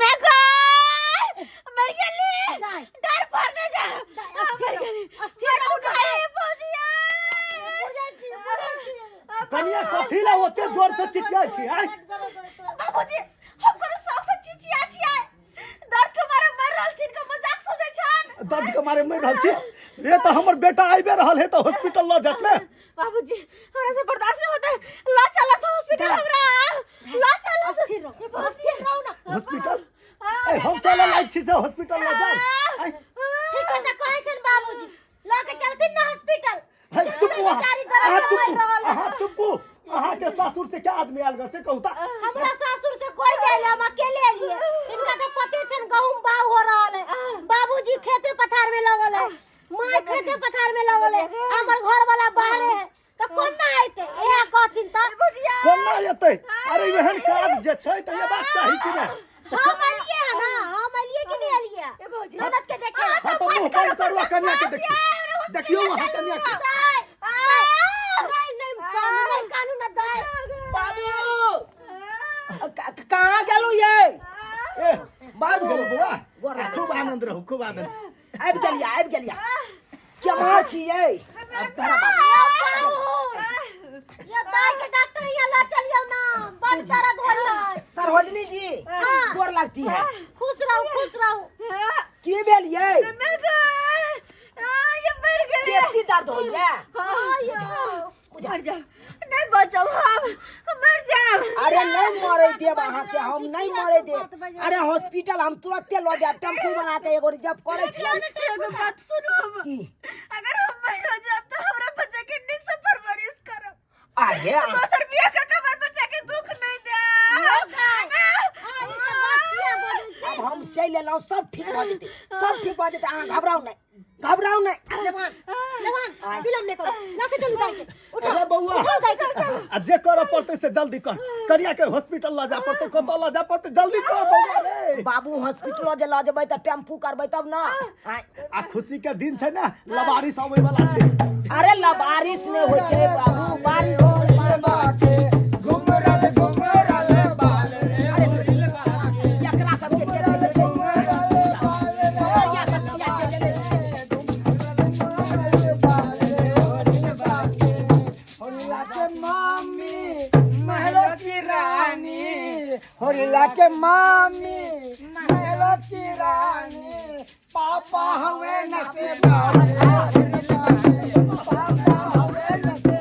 मैं गई मर गेली दाइ। डर पर न जा दाइ, मर अस्थिर रहू, गेली अस्थिर रहू ना। खाए भौजिया बुझै छी बुझै छी कनिया कथी ला ओते जोर से चिचियाइ छी आय बाबूजी हम कोनो शौक से चिचिया छियै दर्द के मारे मर रहल छी इनका मजाक सोचै छन दर्द के मारे मरि रहल छी रे तऽ हमर बेटा आबि रहल है तऽ हॉस्पिटल लऽ जात ने बाबूजी हमरा से बर्दाश्त नहीं होता है ला चला था हॉस्पिटल हमरा ला चला अस्थिर रहू अस्थिर रहू ना हॉस्पिटल ए हम चलऽ लायक छी से हॉस्पिटल लऽ जाउ आय ठीक है तऽ कहै छन बाबूजी लऽ के चलथिन ना हॉस्पिटल हे चुप चलते अहाँ बेचारी दर्द अहाँ से चुप मरि रहल है। अहाँ चुप अहाँ के सासुर से क्या आदमी आयल ग से कहू तऽ हमरा सासुर से कोई नहीं आयल हम अकेले एलिए इनका तो पते छन गहूम बाव हो रहल है बाबूजी खेते पथार में लगल है माय खेते पथार में लगल है हमर घर वाला बाहरे है तो कोन ना आइते इहे कहथिन त कोना एतै अरे एहन काज जे छै तऽ एबाक चाही कि नहि हम एलिए है ना हम एलिए कि नहीं एलिए ननद के देखे हाँ तो मुंह बंद करू आ कनिया के देखियौ देखियौ अहाँ कनिया के दाय दाय नहीं कानू नहीं कानू ना दाय बाबू कहाँ गेलू ये ए बाबू गेलो बौआ खूब आनंद रहू खूब आनंद आबि गेलिया आबि गेलिया केम्हर छियै ये ये दाय के डॉक्टर यहाँ ला चलियो ना बड़ दर्द हो रहा है सरोजनी जी हाँ। गोर लगती है खुश रहो खुश रहो की भेल ये ये मर गेलै बेसी दर्द होइया हाँ यो मर जाओ नहीं बचाओ हम मर जाओ अरे नहीं मरे देब अहाँके हम नहीं मरे देब अरे हॉस्पिटल हम तुरंते लऽ जायब टेम्पू बना के एगो रिजर्व करै छी एगो बात सुनू हम की? अगर हम मर जाब तो हमरा बच्चा के नीक से परवरिश करब अरे दोसर बियाह का कमर बच्चा के दुख नहीं दे हाँ, ई सब बात किया बजै छै अब हम चलि एलहुँ सब ठीक भऽ जेतै सब ठीक भऽ जेतै अहाँ घबराउ नहि घबराउ नहि लेवान लेवान विलम्ब नहीं करो लऽ के चलू दाई के उठो अरे बौआ उठो दाई के चलू आ जे करऽ पड़तै से जल्दी कर कनिया के हॉस्पिटल लऽ जा पड़तै कतऽ लऽ जा पड़तै जल्दी कर बौआ रे बाबू हॉस्पिटलो जे लऽ जेबै तऽ टेम्पू करबै तब ने आँय। आ खुशी के दिन छै ने लबारिश अबै वाला छै अरे लबारिश नहि होइ छै बाबू बारिश घुमरल घुमरल बाल रे अरे एकरा सबके चलि गेलै। या सब किया चलि गेलै? होरिला के मामी महलो की रानी पापा हवे नसे पापा हवे नसे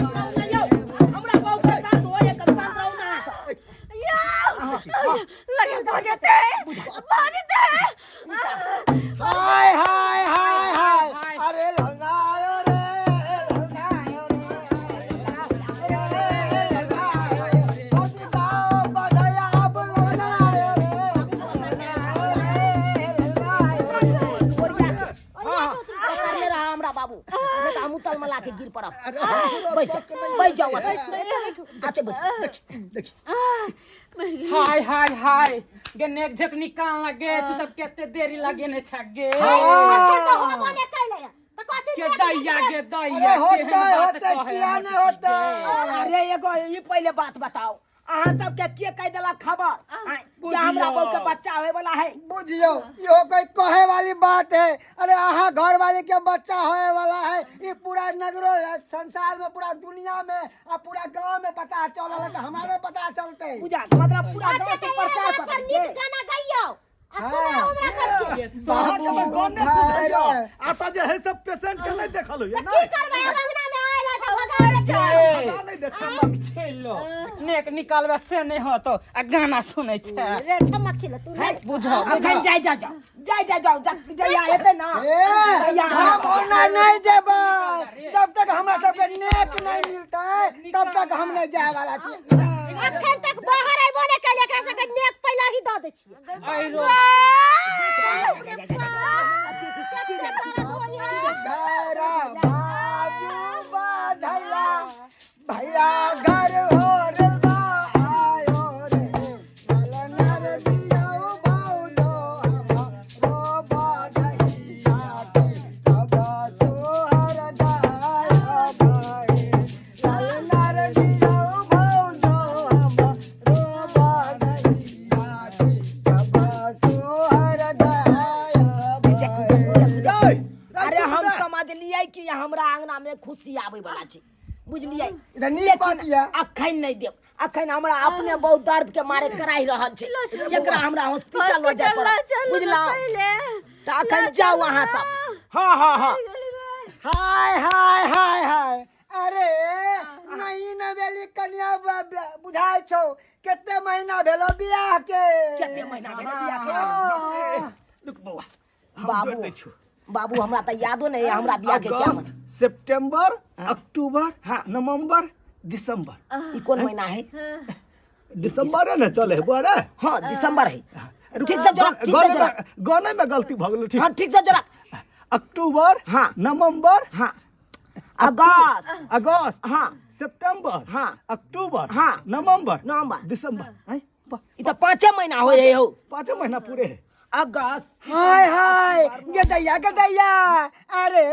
हमरा बहुत दर्द होइए, कनी शांत रहू ने अहाँ सब। लगल भऽ जेतै भऽ जेतै हाय हाय हाय हाय अरे ललनायो रे ललनायो रे रे ललनायो रे भौजी गाओ बधैया अब ललनायो रे ललनायो रे ललनायो रे पकड़ने रहा हमरा बाबू नहीं तो हम उतल मला के गिर पड़ब बैस जाओ बैस जाओ आते आते बैस देखी हाय हाय हाय गे नेक झक निकाल लगे तू सब केते देरी लगे ने छगे अखन तऽ होबो नहि कैले तऽ कथी के दैया गे दैया अरे होतै केहन बात होतै कहै किया हमर नहि होतै अरे एगो ई पहिले बात बताओ अहाँ सबके के कह देलक खबर आँय, जे हमरा बहू के बच्चा होय वाला है बुझियो इहो कोई कहे वाली बात है अरे अहाँ घर वाले के बच्चा होए वाला है ये पूरा नगरो संसार में पूरा दुनिया में आ पूरा गांव में पता चलल है तो हमारे पता चलते पूजा मतलब पूरा अच्छा गांव तऽ के इएह प्रचार बात पर कर नीक गाना गाइयौ आ सुनाउ हमरा सबके ये अहाँके तऽ गने भाई सुझैया आता जे है सब पेशेंट के नहीं देखल होइए की ना करबै अब अंगना में आयल है तऽ भगाबै छै पता नहीं देखल छेलो नेक निकालबे से नहीं होतो आ गाना सुनै छै रे छमक छिल तू नहीं बुझो अखन जाय जा जाओ जाय जा जाओ जहिया हेतै ना ए, हम ओना नहीं जेबै जब तक हमरा सबके नेक नहीं मिलतै तब तक हम नहीं जाए वाला छी अखन तक बाहर आइबो नहि कैले एकरा सबके नेक पहिला ही दऽ दै छियै आइरो घर बाजू बधैया भैया घर हो रे बा आयो रे ललनर दियौ भौलो हमरो बधैया के सब सोहर गाय भाई ललनर दियौ भौलो में खुशी आबै वाला छै, बुझलियै? ई तऽ नीक बात यऽ। अखन नहि देब, अखन हमरा अपने बहुत दर्द के मारे कराहि रहल छै, एकरा हमरा हॉस्पिटल लऽ जाय पड़त, बुझलहुँ? तऽ अखन जाउ अहाँ सब। हाँ हाँ हाँ। हाय हाय हाय हाय, अरे नहीं नवेली कन्या बुझाइ छौ, कते महीना भेलो बियाह के? कते महीना भेलो बियाह के? हाँ। रुक बौआ, हम बाबू जोड़ि दै छियौ। बाबू, हमरा तऽ यादो नहि है हमरा बियाह के क्या। अगस्त, सितंबर, अक्टूबर, नवंबर, दिसंबर। ई कोन महीना है? दिसंबर ने चले है बौआ रे। हाँ, दिसंबर है। ठीक से जोड़ा, ठीक से जोड़ा। गाने में गलती भऽ गेलो। ठीक। हाँ, ठीक से जोड़ा। अक्टूबर, हाँ। नवंबर, हाँ, अगस्त, अगस्त, हाँ। सितंबर, हाँ। अक्टूबर, हाँ। नवंबर, नवंबर, दिसंबर। हैं? ई तऽ 5 महीना होय है हौ। 5 महीना पूरे है। अगस्त। हाय हाय गदैया गदैया, अरे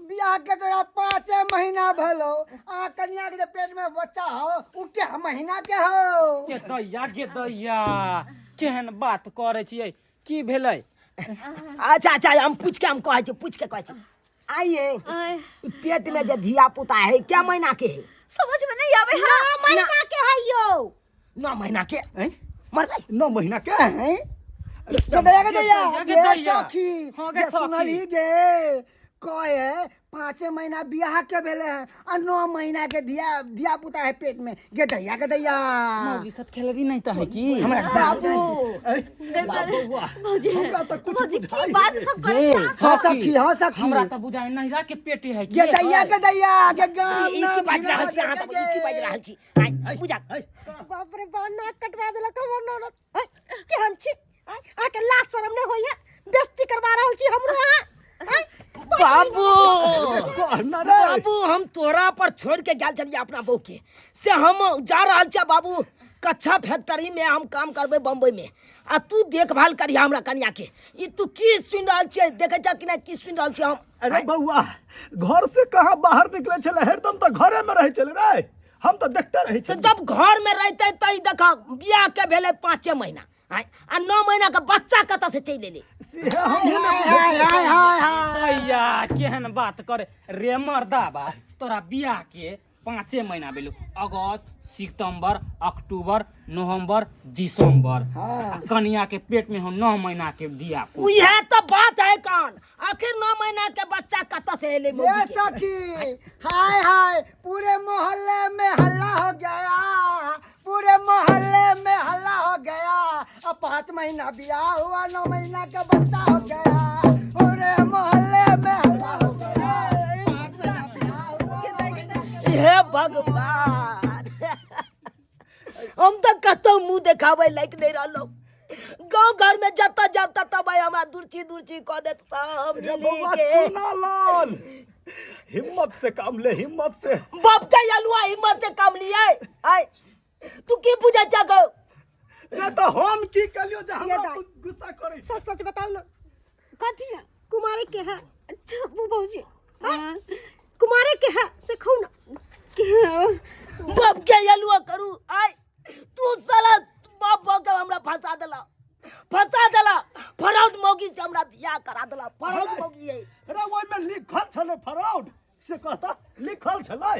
बियाह के तोरा 5 महीना भेलो आ कन्या के जे पेट में बच्चा हो उ के महीना के हो? के दैया, के दैया, केहन बात करै छियै? की भेलै? अच्छा अच्छा, हम पूछ के हम कहै छी, पूछ के कहै छी। आइए, ई पेट में जे धिया पुता है, क्या महीना के है? समझ में नहीं आवे। हाँ, 9 महीना के है यौ। 9 महीना के? हैं? मर गई। 9 महीना के? हैं? गदैया गदैया, गे गे दैया। सखी, हाँ, गे गे सखी। सुनली गे कहे 5 महीना बियाह के भेले हैं आ 9 महीना के धिया धिया पुता है पेट में। गे दैया गदैया, मौगी साथ खेलबी नहीं त है की? हमरा बाबू। बौआ, हमरा तऽ कुछ भौजी की बुझाइ बात नहि। सब करै गे, छी? हाँ सखी, हाँ सखी। हमरा तऽ बुझाइ नहिरा के पेटे है। गे दैया गदैया, गे गाम ई की बाजि रहल छी अहाँ सब? ई की बाजि रहल छी? आइ बुझा। बाप रे बाप, नाक कटवा देलक हमर ननद। आइ, केहन छी? आइ, अहाँके लाज शरम नहि होइया? बेइज्जती करवा रहल छी हमरो अहाँ। आइ, बाबू। कहना रे। बाबू, हम तोरा पर छोड़ के गेल छलियै अपना बहू के, से हम जा रहल छियै बाबू, कच्छा फैक्ट्री में हम काम करबै बम्बई में, आ तू देखभाल करिहा हमरा कनिया के। ई तू की सुनि रहल छियै? देखै छह कि नहि की सुनि रहल छियै हम? अरे बौआ, घर से कहाँ बाहर निकले छलै? हरदम तऽ घरे में रहै छलै रे, हम तऽ देखते रहै तऽ छलियै। जब घर में रहते तऽ ई देख, बियाह के भेलै 5 महीना, आँय, आ 9 महीना के बच्चा कतऽ से चलि एलै? से हमहूँ नहि। हाय हाय हाय हाय। दैया, केहन बात करे रे मर्दाबा? तोरा बियाह के 5 महीना भेलौ, अगस्त, सितंबर, अक्टूबर, नवंबर, दिसंबर, आ कनिया के पेट में हो 9 महीना के धिया पुता। उएह तऽ बात है कान, आखिर 9 महीना के बच्चा कतऽ से एलै ये मौगी के? सखी, हाय हाय, पूरे मोहल्ले में हल्ला हो गया, पूरे मोहल्ले में हल्ला हो गया। अब 5 महीना बियाह हुआ, 9 महीना का बच्चा हो गया। पूरे मोहल्ले में हल्ला हो गया, 5 महीना बियाह हुआ, 9 महीना। हे भगवान, हम तऽ कतौ मुंह देखाबै लायक नहि रहलहुँ। गाँव घर में जतऽ जाब ततऽ भाई हमरा दुर्ची दुर्ची कऽ देत सब रे मिली बौआ के। चूना लाल, हिम्मत से काम ले, हिम्मत से। बाप के अलुआ, हिम्मत से काम लिए। आय, तू की बुझै छह गौ? रे तऽ हम की कहलियौ जे हमरा दाइ। तू गुस्सा करै छ? सच सच बताउ ने, कथी है? कुमारे के है? अच्छा वो भौजी, हाँ? कुमारे के है से खाउ ना। बाप के अलुआ करू। आय, तू साला बाप बाप के हमरा फंसा देला, फंसा देला। फराउट मौगी से हमरा बियाह करा देला, फराउट मौगी है। रे, ओहिमे लिखल छलै फराउड से? कहता लिखल छलै?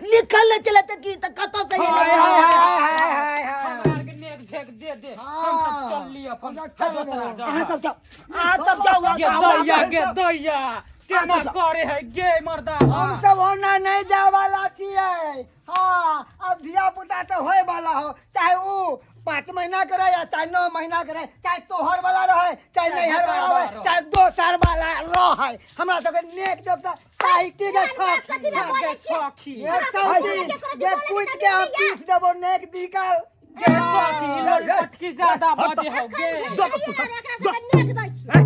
लिखल नहि छलै तऽ की तऽ कतऽ से हाय एलै? हाय हाय हाय हाय हाय। हमरा आरके नेक झेक दे दे, हम सब चलली अपन दोसरा जगह। अहाँ सब जाउ, अहाँ सब जाउ। गे दैया, गे दैया, केना करे है गे मर्दाबा? हम सब ओना नहीं जाए वाला छियै। हाँ, अब धिया पुता तो होए वाला हो, चाहे ऊ 5 महीना के रहे या चाहे 9 महीना के रहे, चाहे तोहर वाला रहे, चाहे नैहर वाला रहे, चाहे दोसर वाला रहे, हमरा सबके नेक देवता साहित्य के सखी। कथी लए बोलै छियै? सखी। ये सखी, ये पूछ के हम पीस देबो नेक दिकाल। गे सखी, लटकी ज्यादा बजे हो गे। जो तू सब, एकरा जो। सबके नेक दै छी। हैं?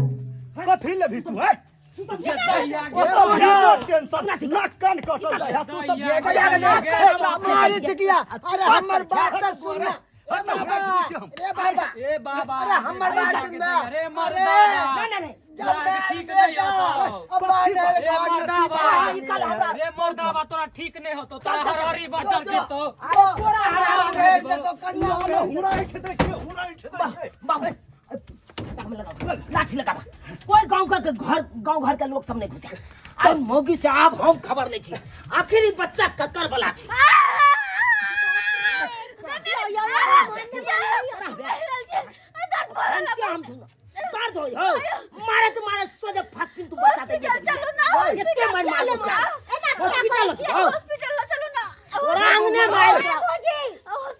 कथी लेबही तू? हैं? गे दैया, गे ओतऽ दैया। हीरो टेंशन, नाक कान कटल जाइ है, तू सब। दैया, दैया, दैया, दैया, गे मारे छिकिया। अरे हमर बात तऽ सुन अच्छा, बाबा, बैठ हम। रे बाबा। ए बाबा। अरे हमर बात सुन बे। अरे अरे मर्दाबा। नहीं नहीं। तोरा ठीक नहीं होतो। अब बानर रे घर मर्दाबा। ई कल हमरा रे मर्दाबा, तोरा ठीक नहीं होतो, तोरा हरहरी बचल जेतो। भेट देतो कन्या। हुरा ऐठ देखिए, हुरा ऐठ देखिए। बाबू, टाक में लगाओ, लाठी लगाओ। कोई गांव का घर, गांव घर के लोग सब नहीं घुसे। आ मौगी से आब हम खबर लै छी आखिर ई बच्चा ककर वाला छै। दर्द होय हो मारत मारत सोझे फसिन तू बच्चा दे। चलू ना। एते मन मारलो से एना किया हॉस्पिटल करै छियै? हो। हॉस्पिटल ल चलू ना। तोरा अंगने में आबि बाबूजी,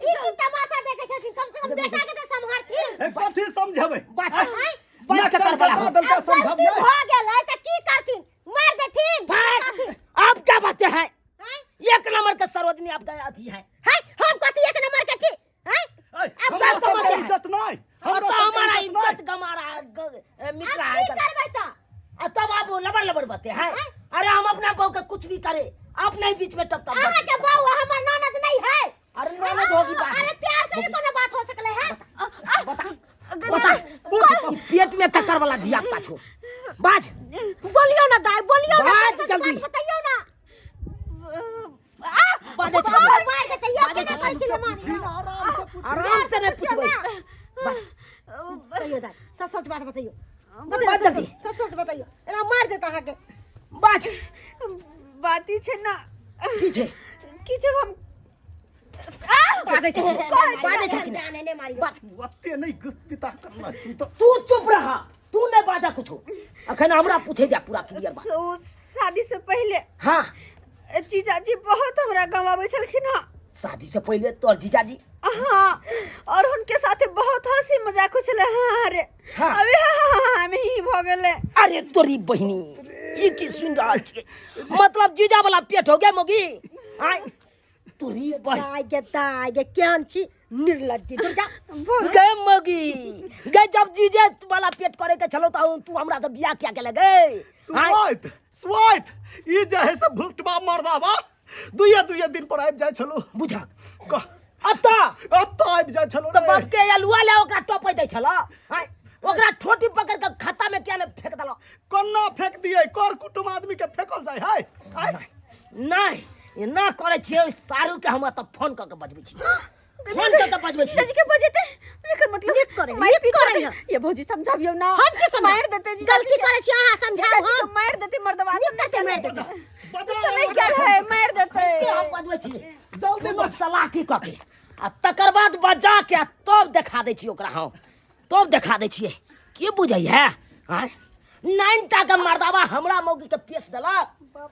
ई की तमाशा देखै छथिन? कम से कम बेटा के तऽ सम्हारथिन। हे, कथी समझेबै? बाज आँय? बाज ककर वाला हो? देलका आब गलती समझबियै। भऽ गेलै तऽ की करथिन? मार देथिन? भाग, आप क्या बातें हैं? आँय? एक नंबर के सरोजनी आप गया अथी है। है, हम कथी एक नंबर के छी? आँय? ऐ, आप हमरा क्या सबके समझते हैं? इज्जत नहि। और हमरा तो सबके हमारा इज्जत नहि। इज्जत गमा रहा है, मिट आब रहा है। की करबै तऽ? आ तब आप लबर लबर बते हैं। अरे हम अपना बहू के कुछ भी करे, आप नहीं बीच में टप टप। अहाँ के बहू हमर ननद नहीं है? अरे ननद होगी बात। अरे प्यार से भी कोनो बात हो सकले है? बता बता, पूछ पेट में ककर वाला धिया पुता छो? बाज। बोलियो ना दाई, बोलियो ना। बाज सच सच जल्दी। बात बताइयो ना। बाजे छै। मार देतै यो। बाजै केना छै। करै छी से मार? पूछी ना, आराम से पूछी। आराम से नहीं पूछियौ पूछबै। ना। बाज। बताइयो दाई, सच सच बात बताइयो। बाज जल्दी। सच सच बताइयो, एना मार देता अहाँके। बाज। बात ई छै ना। की छै? कि जब हम बाजै छै, बाजै छै कि नहि? नहि नहि मारियो। बाज। ओते नहि गुस्सा करना तू तऽ। तू चुप रह, तू नहीं बाजा कुछो। अखन हमरा पूछे जा पूरा क्लियर बात। ओ शादी से पहले हाँ जीजाजी बहुत हमरा गाँव आबै छलखिन हँ। शादी से पहले तोर जीजाजी? हाँ, और उनके साथे बहुत हंसी मजाक होइ छलै। हाँ रे। हाँ। अभी हाँ हाँ में ही भऽ गेलै। अरे तोरी बहिनी, ई की सुन रहल छियै? मतलब जीजा वाला पेट हो गया मोगी? आय तोरी बहिनी। दाई गे, दाई गे, केहन छी निर्लज्जी, दूर जा। गे मगी गे, जब जीजे वाला पेट करे के छलो त तू हमरा से बियाह किया केले गे? आय स्वाइत स्वाइत ई जे है से भुटबा मर्दाबा दुइये दुइये दिन पर आबि जाइ छलो। बुझक कह अतऽ एतऽ आबि जाइ छलो। तऽ बाप के अलुआ ले ओकरा टपै दै छलो? आय ओकरा ठोटी पकड़ के खत्ता में किया ने फेंक देलो? कोना फेंक दियै? कर कुटुम आदमी के फेकल जाइ है? आय नहि, एना करै छियै, ओहि सारू के हम एतऽ फोन कऽ के बजबै छी, फोन कऽ के बजबै छी। जीजाजी के बजेते एकर मतलब नीक करै, मारि नीक पीट करै। करतै। ये भौजी, समझाबियौ ना। हम की समझाउ? मारि देतै जीजाजी गलती के। करै छी अहाँ, समझाउ? जीजाजी के हम मारि देतै मर्दवा। नीक करतै, मारि देतै। बजा। समय क्या है, मारि देतै। के हम बजबै छी। जल्दी बज, चलाकी कऽ के आ तकर बाद बजा के आ तब देखा दै छी ओकरा हम, तब देखा दै छियै। की बुझै है? आँय, नाइन टा के मर्दाबा हमरा मौगी के पेश देलक,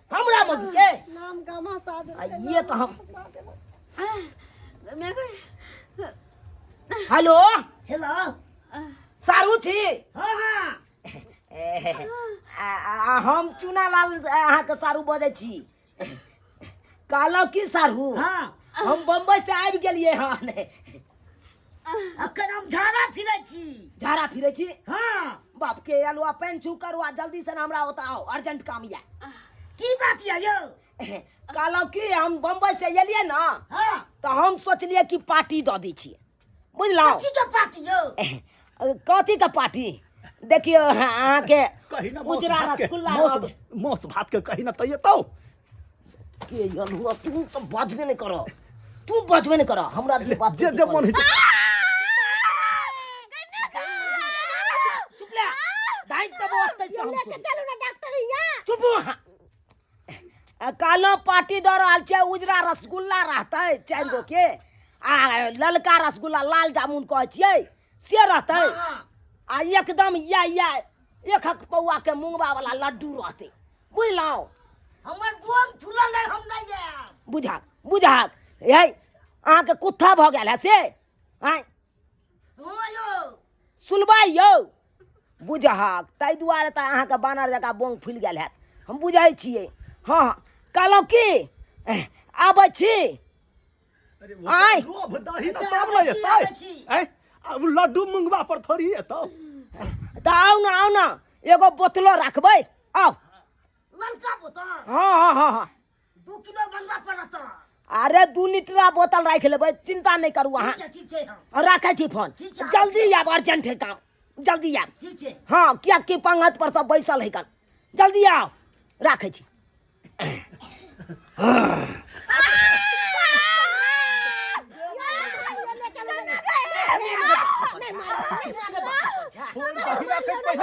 हमरा मौगी के नाम गामा साज। आ ये तऽ हम हेलो। हेलो। सारू छी? हाँ हाँ। हम चूनालाल अहाँके सारू बजै छी। कहलहुँ की सारू? हाँ। हम बम्बई से आबि गेलियै हन। अखन हम झाड़ा फिरै छी। झाड़ा फिरै छी? हाँ। बाप के अलुआ पेन छू करू आ जल्दी से हमरा ओतऽ आउ, अर्जेंट काम यऽ। की बात यऽ यौ? कहलहुँ की हम बम्बई से एलियै ने। हाँ। तऽ हम सोचलियै कि पार्टी दऽ दै छियै, बुझलहुँ? कथी के पार्टी यौ? कथी के पार्टी? देखियौ अहाँके कही ना माउस उजरा भात के रसगुल्ला माउस रहब। माउस भात के कही ना तऽ एतौ के अलुआ, तू तऽ बजबे नहि कर, तू बजबे नहि कर। हमरा जे बात जे जे मन होइ छै। चुप ले दाइ, तब ओतै से हम लेके सुनब। चलू ना डॉक्टर हियाँ। चुप हो अहाँ। कहलहुँ पार्टी दऽ रहल छै, उजरा रसगुल्ला रहतै 4 गो के आ ललका रसगुल्ला, लाल जामुन कहै छियै से रहतै, आ एकदम या या एक एक पौआ के मुंगबा वाला लड्डू रहतै, बुझलहुँ? हमर बोम फूलल है, हम नहीं आयब। बुझाक बुझाक, हे अहाँके कुत्था भऽ गेल है से? आँय। हाँ यौ। सुनबै यौ, बुझहक ताहि दुआरे तऽ अहाँके बानर जकाँ बोंग फुलि गेल हैत, हम बुझै छियै। हँ हँ, कहलहुँ की आबै छी। अरे आँय। लोभ दही ने अच्छा, तब आबै ने छी, एतै। आबै छी। आँय, आ उ लड्डू मुंगबा पर थोड़ी एतौ। तऽ आउ ने, आउ ने, एगो बोतलो राखबै, आउ। ललका बोतल? हँ हँ हँ हँ। 2 किलो बनबा पड़त। अरे 2 लीटरा बोतल राखि लेबै, चिंता नहि करू अहाँ। ठीक छै, ठीक छै। हम राखै छी फोन। ठीक छै। जल्दी आब, अर्जेंट है काम, जल्दी आब। ठीक छै। हँ, किएकि पंगत पर सब बैसल है कन, जल्दी आउ, राखै छी। छोड़ दही राखै पहिले।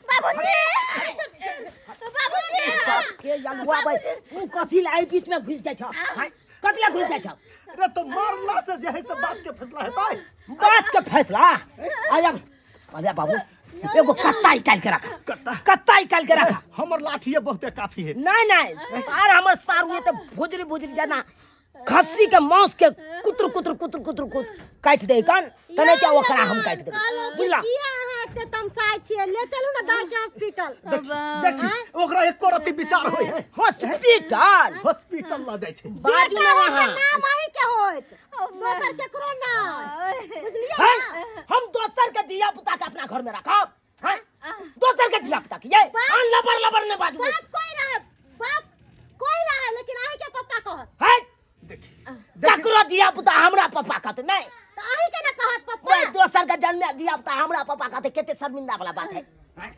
बाबूजी। अलुआ भाई तू कथी ला एहि बीच में घुस जाइ छ हाय कथी ला घुस जाइ छ रे तो मारला से जे है से बात के फैसला हेतै बात के फैसला आया अरे बाबू एगो कत्ता निकाल के रखा कत्ता? कत्ता निकाल के रखा हमर लाठिए बहुते काफी है नहीं नहीं आर हमर सारू ये तो भुजरी भुजरी जाना खस्सी के मांस के कुतर कुतर कुतर कुतर कुतर काटि दे कान तने क्या ओकरा हम काटि देबै बुझला किया अहाँ एते तमसाइ छियै ले चलू ने दाइ के हॉस्पिटल देखी देखी ओकरा एको रति विचार होय है हॉस्पिटल हॉस्पिटल ल जाइ छै बाजू ना बेटा अहाँ नाम अहीं के होत दोसर केकरो नहि बुझलियै हैं? ने हम दोसर के धिया पुता के अपना घर में रखब हैं? दोसर के धिया पुता के ये अन लबर लबर ने बाजू बाप कोई रहे बाप कोई रहे लेकिन अहीं के पप्पा कहत हैं? देखी ककरो धिया पुता हमरा पप्पा कहते नहीं तऽ अहीं के ने कहत पप्पा नहीं दोसर के जन्म धिया पुता हमरा पप्पा कहते कते शर्मिंदा वाला बात है हैं?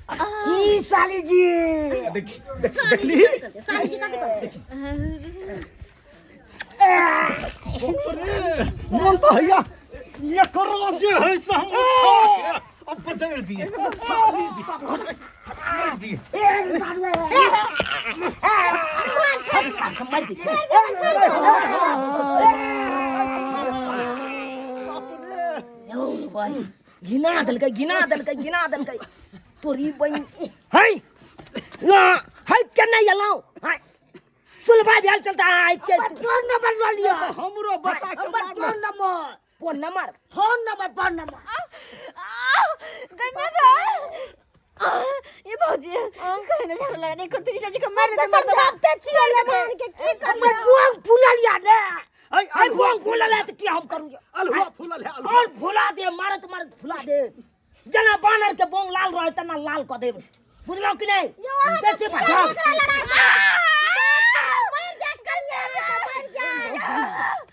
की साली जी देखी देख देखली साली जी कथी कहत रे मन तो हैया ये करो जे है से हम उठा के अब पजड़ दिए साली जी मार दिए मार दै छै बाप रे यौ भाइ घिना देलकै घिना देलकै घिना देलकै तोरी बहिन है ना है केना एलौं है सुलभा भेल चलता है के फोन नंबर लऽ लिअ हमरो बचा के हमर मारलक। Phone number phone number phone number phone number गई ये भौजी कहीं ना झगड़ा लगा नहीं करती जीजाजी को मार देते मार समझाबते छियै लेकिन के की हमर बुआंग फूलल या ने ऐ अरे बुआ फूलल है तो की हम करू अलहुआ फूलल है अलहुआ और फुला दे मारत मारत फुला दे जना बानर के बोंग लाल रहे तना लाल क देब बुझलौ कि नहीं बेसी भाषा ओकरा लड़ाई मर जात कहिया मर जात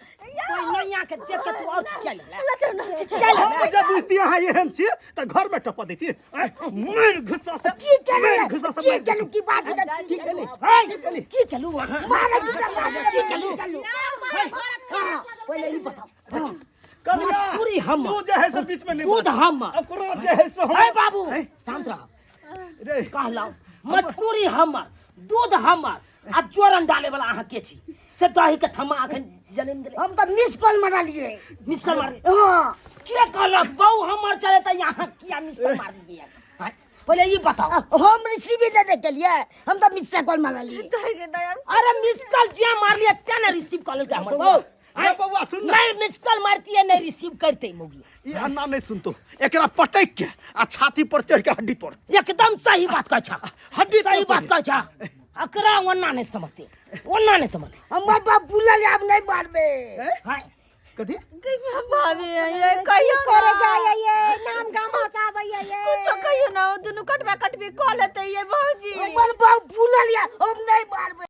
नैया के देख के तू और चिचिया ले चिचिया हम जब बुझती अहाँ एहन छी तऽ घर में टपा देती मारि घुस्सा से की केलू मारि घुस्सा से की मारि केलू की बात की केली हाय की केली की केलू अहाँ मारे जी मारे की केलू केलू पहिले ई बताओ कनिया पूरी हम तू जे है से बीच में नहीं दूध हम ओकरो जे है से हम ए बाबू शांत रह रे कहलहुँ मटकुरी हमर दूध हमर आ जोरन डाले वाला अहाँ के छी से दही के थमा अखन जनम देले हम तऽ मिस कॉल मारलियै मिस कॉल मार हाँ के कहलक बहु हमर चले त यहाँ किया मिस कॉल मार दीजिए हाँ? पहिले ई बताओ हम रिसीव नहि केलियै हम तऽ मिस कॉल मारलियै अरे मिस कॉल जे मारलिए ते ने रिसीव कऽ लेलकै हमर बहु रे बौआ सुन ना नहीं मिस कॉल मारती है नहीं रिसीव करते मोगी ई अन्ना नहीं सुनतो एकरा पटक के आ छाती पर चढ़ के हड्डी तोड़ एकदम सही बात कहै छा हड्डी सही तोड़ बात कहै छा एकरा ओना नहीं समझते ओना नहीं समझते हमर बाप बुलल आब नहि मारबे हाँ कथी भाभी ये कहियो करे ना जाय ये नाम गाम हसाबै ये कुछो कहियो ना दुनू कटबा कटबी कऽ लेतै ये भौजी हमर बाप बुलल या हम नहि